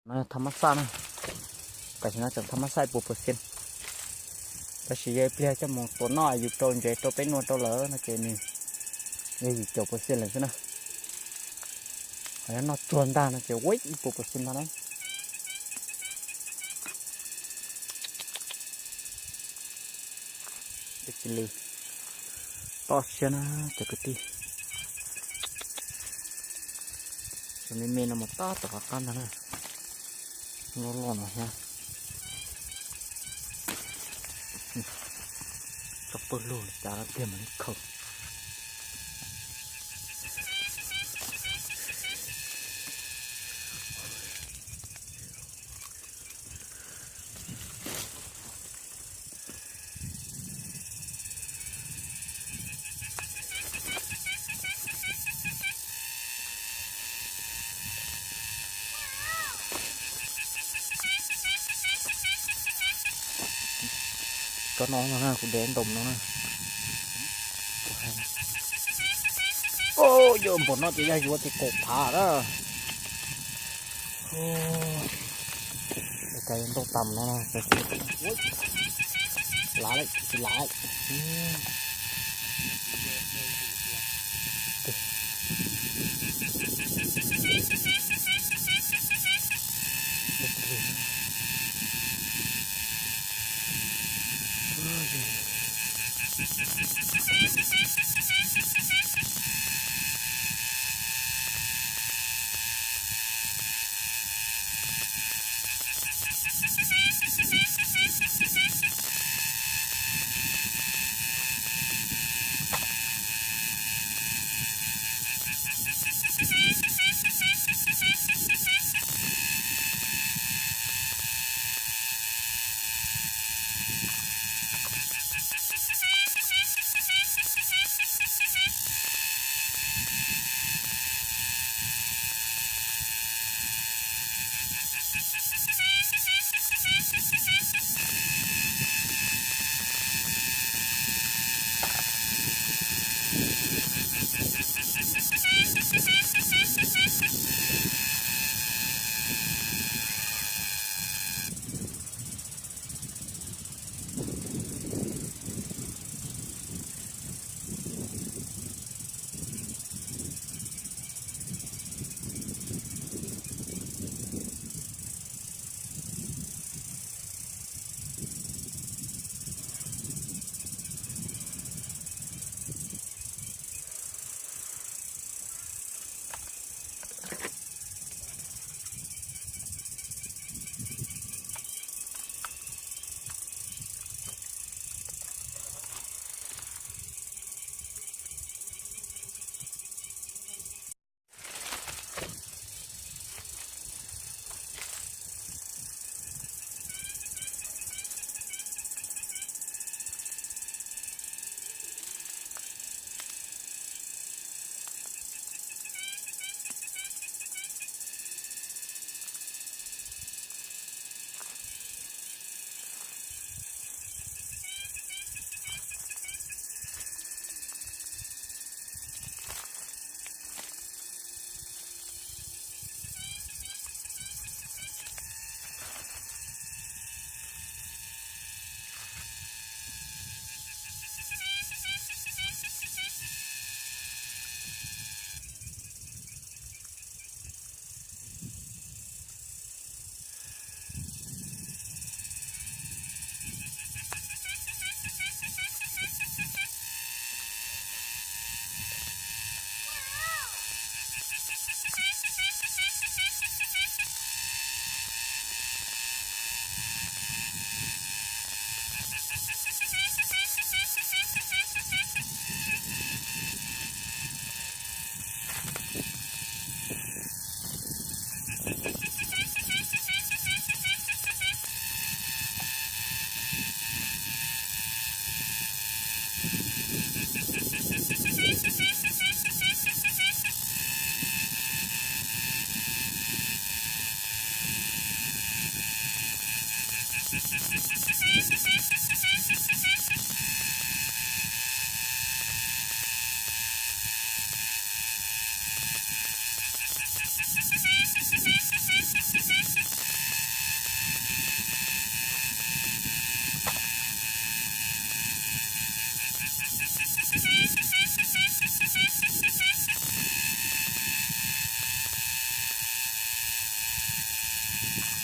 No yog tham mas xaj na, tam sim no tseem tham mas xaj ib puas percent. Tab sis yog ib pliag coj mus tua noj yus rau ntsev rau peb nua rau lawm no ces nws yog yim caum percent lawm xwb na. Ho yog noj tsuag ntag no ces ua ib puas percent no na. Cia li toj siab na cov kwv tij. Cov me me no mas tab tom qab qab ntag na. Loj loj no thiab. Tso pawg lug li cas tiag mas li khaws. Cov no no na, kuv de ntoo no na. Yog npaum no ces yog yuav ces kaum phav na. Ua cas yuav ntau tas no no. Lav lawm, tsis lav lawm.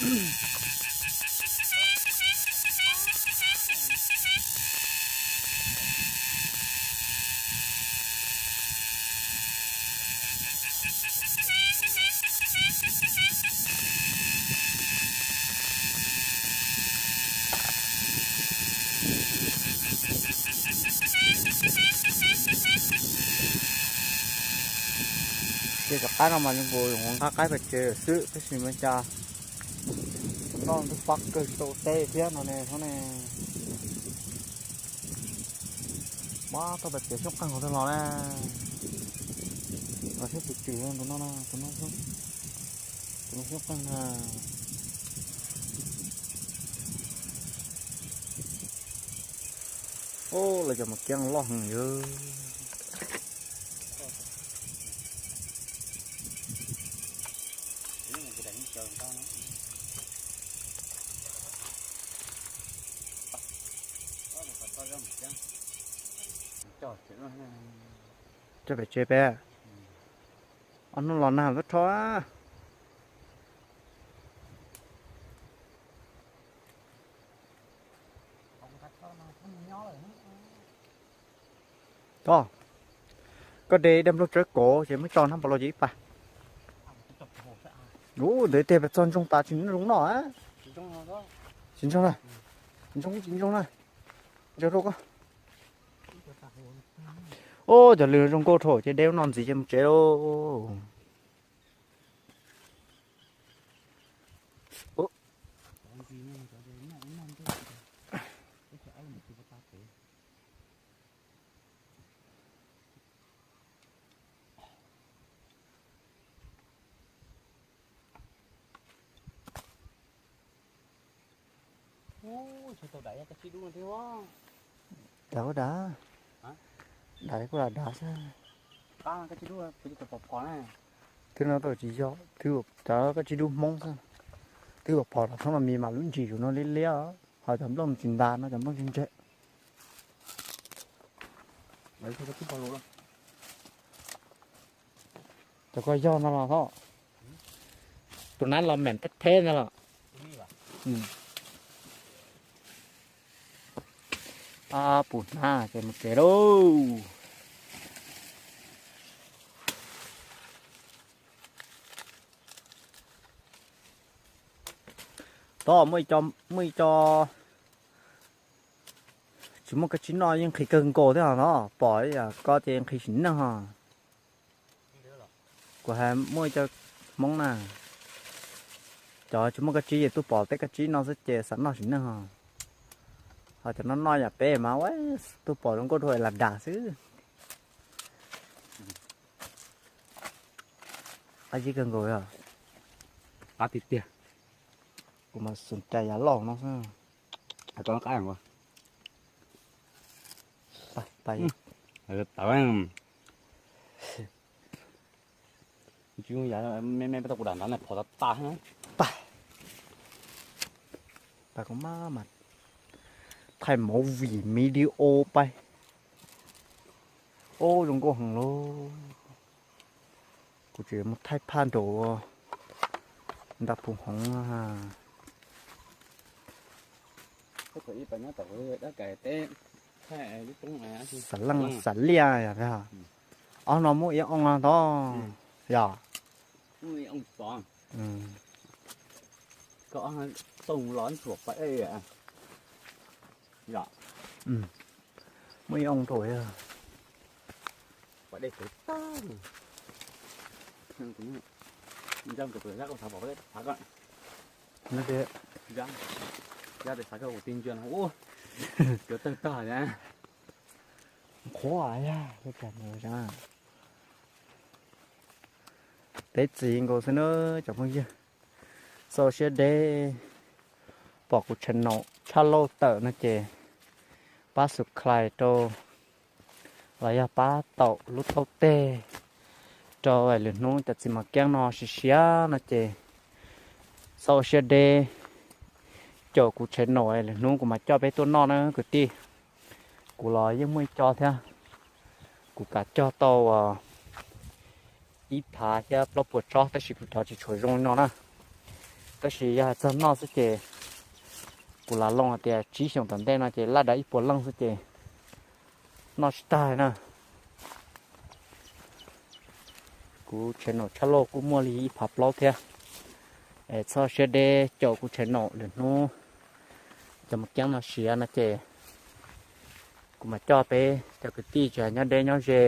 Ces cov qaib no mas nws nqus nqa qaib pes tsawg xwb tab sis mas cas noj ntub pab kawg tau teb thiab no ne, no ne. Muab tau pes tsawg xyoob qeeg hauv tag los na. Los thiab tus tswm tus no, tus no xyoob, tus no xyoob qeeg na. Ub, lawv cov mas kiab loj heev yog. Coj pem tsev peb. Ob hnub los nag lub rho. Tod, koj de dej nplooj tsawb kaus ces muab tso hnab npau lo ces ib pas. Ub, ntawd tiag pes txog ntsoog tas tsis noj zoo noj. Tsis ntsoog na, tsis ntsoog, tsis ntsoog na. Ntsoog rau koj. Ub, cov lws zoo nkauj dhau ces de ub no ntxiv ces mus tsev lauj. Dav kuj dav, dav kuj dav dav xwb. Twb no tau tsis yog, twb cov kab tsib dub Hmoob xwb. Twb pom los thoob los mis mas lub ntsis zus no liab liab, ho cov nplooj tsis ntas no cov nplooj tsis ntseg. Cov koj yog no los hov, tus nab los meem theb theb no los. Ab, pum hnab ces mus tsev lauj. Tod muaj ib co, muaj ib co tsis muaj kab tsib noj yeej nqhis kawg nkaus thiab no, pom ib yam ko ces nqhis sim neej ho. Kuv hais muaj ib co Hmoob na, cov tsis muaj kab tsib ces tuaj pom tej kab tsib no xwb ces xav noj sim neej ho. Ho cov no noj yam peb mas ua tuaj pom zoo nkauj dhau es lam dag xwb. Qab zib kawg nkaus os. Qab tiag tiag. Kuv mas xum cai yav loj no xwb. Tawv. Me me peb tau kuv dam nrad na phom tas tas. Thaij movie video pais. Ub, zoo nkauj heev lauj. Kuv tseem mus thaij phaj nraum nram Phu Hoov. Xav leej xav liaj yog. Ob no muaj ib oo no tod yog. Muaj ib oo rau. Qhuav, peb txiv nkaus xwb na cov phooj ywg. Txoj siab deb pom kuv channel tshaj lauj tawm no ces pab subscribe rau los yog pab taum lub taub teg rau es lwm hnub cov txiv mos kiab no siav siav no ces txoj siab deb caum kuv channel es lwm hnub kuv mam coj peb tuaj noj na kwv tij. Kuv los yeej muaj ib co thiab, kuv kav cog tau ib phav thiab plaub puas tsob tab sis kuv cov tsis tshua zoo li no na. Tab sis yog hais txog noj xwb ces kuv lam loo hais tias tsib xyoos tom ntej no ces laj dav ib puas leej xwb ces noj tsis tag na. Kuv channel tshaj loj kuj muaj li ib phav plaub thiab. Es txhob siab deb caum kuv channel lwm hnub cov mos kiab no siav no ces kuv mam coj peb cov kwv tij tsis hais nyob deb nyob ze,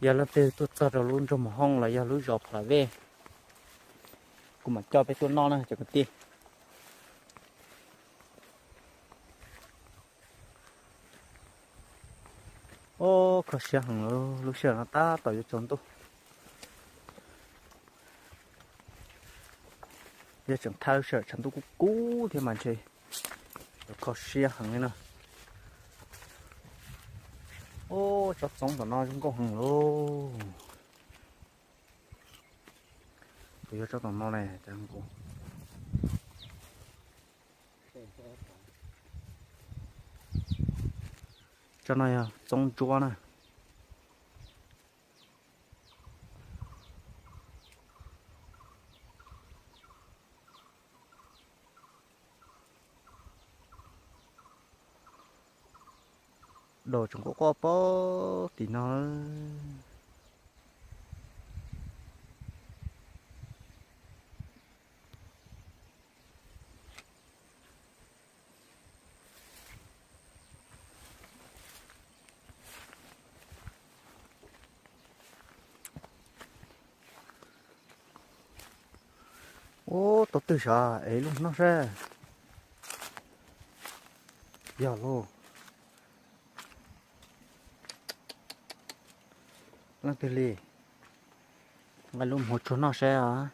yog leej twg tuaj txog rau lub nroog Mus Hooj los yog lub zos Pha La Vej, kuv mam coj peb tuaj noj na cov kwv tij. Ub, kho siab heev, lub sij hawm no tab tom yuav tsaus ntuj. Yog tseem thaj lub sij hawm tshav ntuj kub kub thiab mas ntshe yuav kho siab heev li na. Ub, tsob txoob tom no zoo nkauj heev lauj. Kuv yog tsob tom no ne, tsob no yog txoob ntsuab na. Dos tseem quaj quaj pog tim no. Ub, tau twg sav es lub noj seb. Yog lauj. Leej twg li? Nqa lub mus tsuag noj seb os.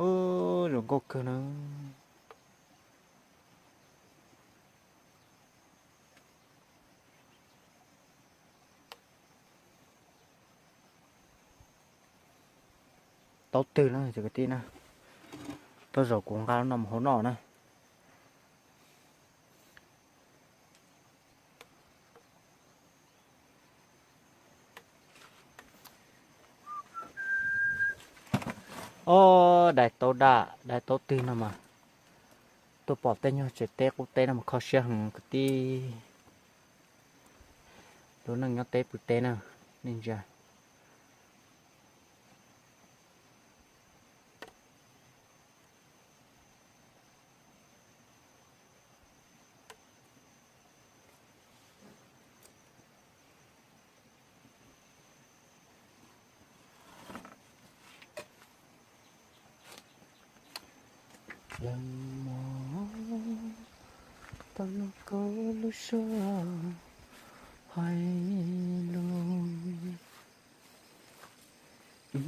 Ub, zoo nkauj kawg na. Tau twg na cov kwv tij na. Tej zaum kuv nqa no mus hauv noj na. Ob, dais taub daj dais taub twg no mas tuaj pom tej nyuag tsev teb qub teb no mas kho siab heev kwv tij. Lub neej nyob teb pw teb na, nej ntsia. Lawv mog, tau nug koj lub suab hais lus, ib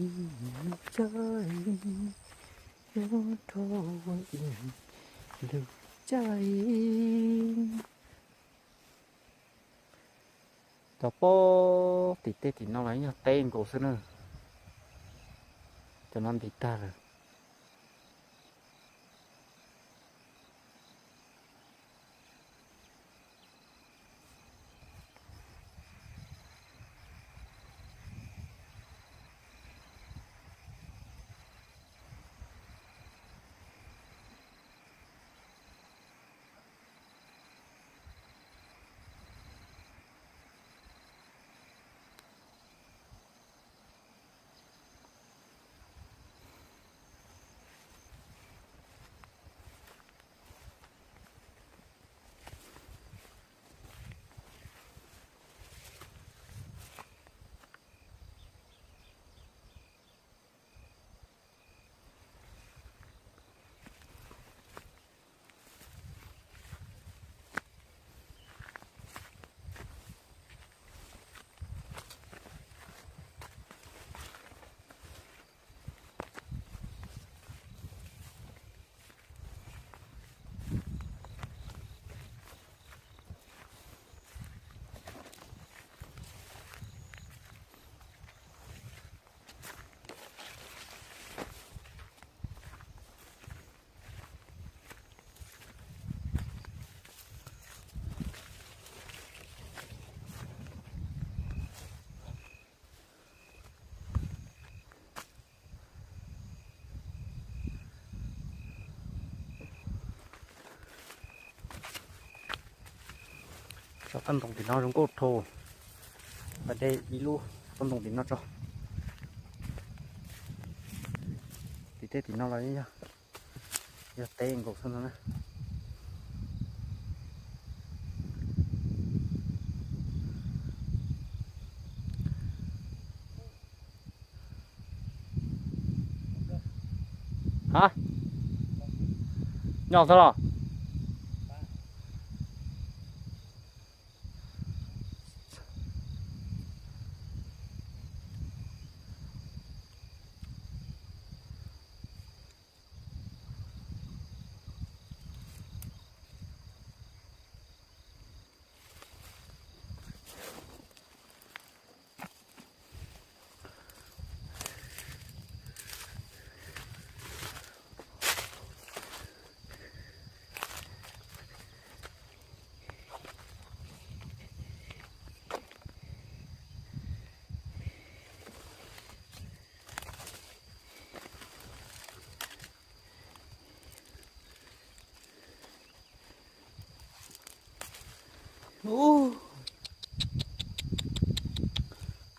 lub caij yuav rau ib lub caij. Cov pob tim tej tim no los yog teb nkaus xwb na. Cov no nti tag lawm. Cov toj ntoo tim no zoo nkauj dhau. Pas de ib lub toj ntoo tim no tso. Tim tej tim no los yog, yog teb nkaus xwb no na. Ha, nyob xwb los.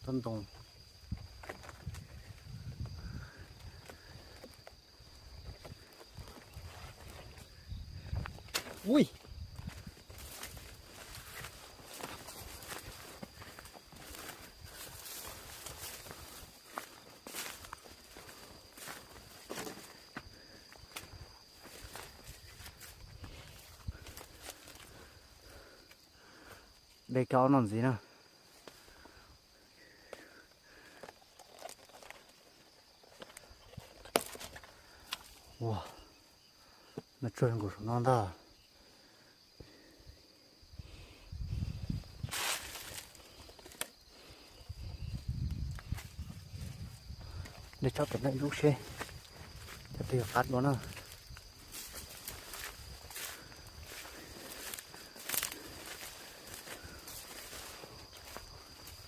Toj ntoo. Ui. De kaub no ntxiv na. Ua, no tsuag nkaus saum no ntag. De tsob tom no ib lub seb, cov twg yuav qab dua na.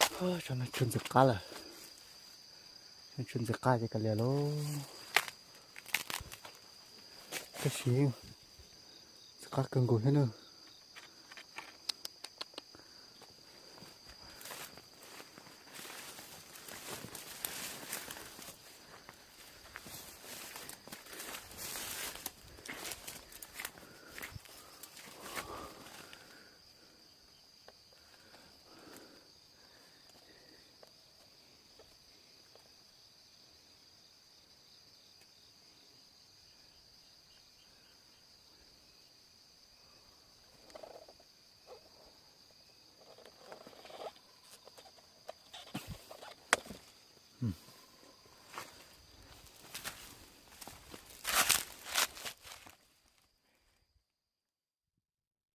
Tsob no tsuag ntxim qab lawm. Tsuag ntxim qab ces kav liam lauj. Tab sis ntxim qab kawg nkaus thiab na.